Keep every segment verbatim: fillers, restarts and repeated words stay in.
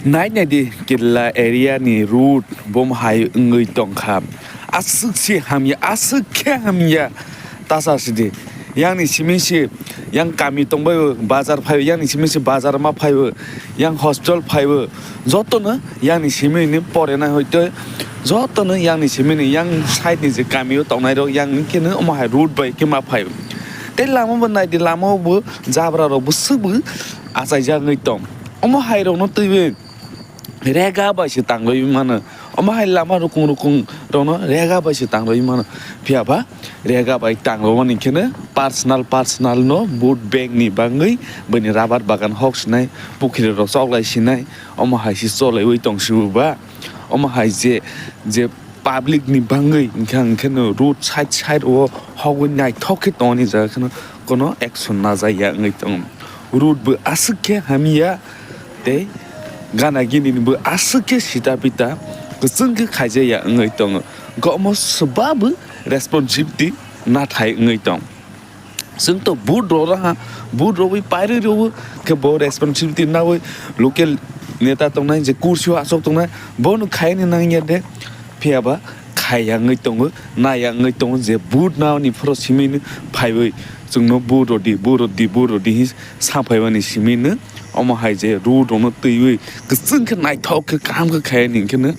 Nai nai di, Kerala area ni road bom hai wngwi tong kha. Aswk se hamya, aswk khe hamya. Tasa sidi. Yang ni simi se, yang kami tong bai o, bazar phai o, yang ni simi se bazar ma phai o, yang hospital phai o. Joto no yang ni simi ni pore nai hoite, joto no yang ni simi ni yang side ni je kami o tongnai rok yang ni khe no omo hai road bai khe ma phai o. Tei lama bo nai di, lama o bo jabra rok bo swk bo achai jak wngwi tong. Omo hai rok no twi bai rega bai se tanglaiwi mano. Omo hai lama rukung rukung rokno rega bai se tanglaiwi mano. Phiya ba rega bai tanglomani kheno personal personal no vote bank ni bangwi bini rabar bagan hok sinai, pukhiri rok choklai sinai, omo hai se cholaiwi tong sibo ba. Omo hai je, je public ni bangwi hwnkhe, hwnkhe no road side side o hogwi naithok khe tongni jaga kheno kono action najak ya wngwi tongo. Road bo aswk khe hamya tei gana gini bo aswk khe sita pita kwchwng khe khaijaya wngwi tongo. Gomo swbabo responsibility nathai wngwi tong. Chwng to vote rw ha, vote rwwi pairwi rw khe bo responsibility nawi local neta tongnai je kursi o aswk tongnai bono khaini nangya de. Phiya ba khaiya wngwi tongo, naiya wngwi tongo je vote nani phoro simi no phaiwi chwngno vote rw di, vote rw di, vote rw di hwnwi sa phaimani simi no omo hai je road rokno twiwi kwchwng khe naithok khe kaham khe khaiyani hwnkhe no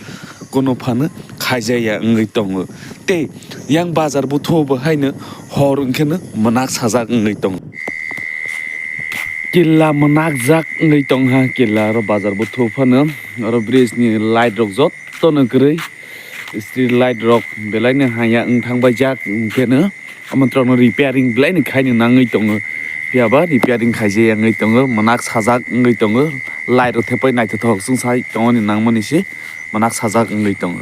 kono phano khaijaya wngwi tongo. Tei yang bazar buthuo bo haino hor wngkhe no mwnak sajak wngwi tongo. Killa mwnakjak wngwi tongha, killa aro bazar buthuo phano aro bridge ni light rok jotono kwrwi. Street light rok belai no haya wng thang bai jak, hwnkhe no omo rok no repairing belai no khai no nangwi tongo. Phiya ba repairing khaijaya wngwi tongo, mwnak sajak wngwi tongo, light rok thepai naithothok chwng sai tongoni nangmani se mwnak sajak wngwi tongo.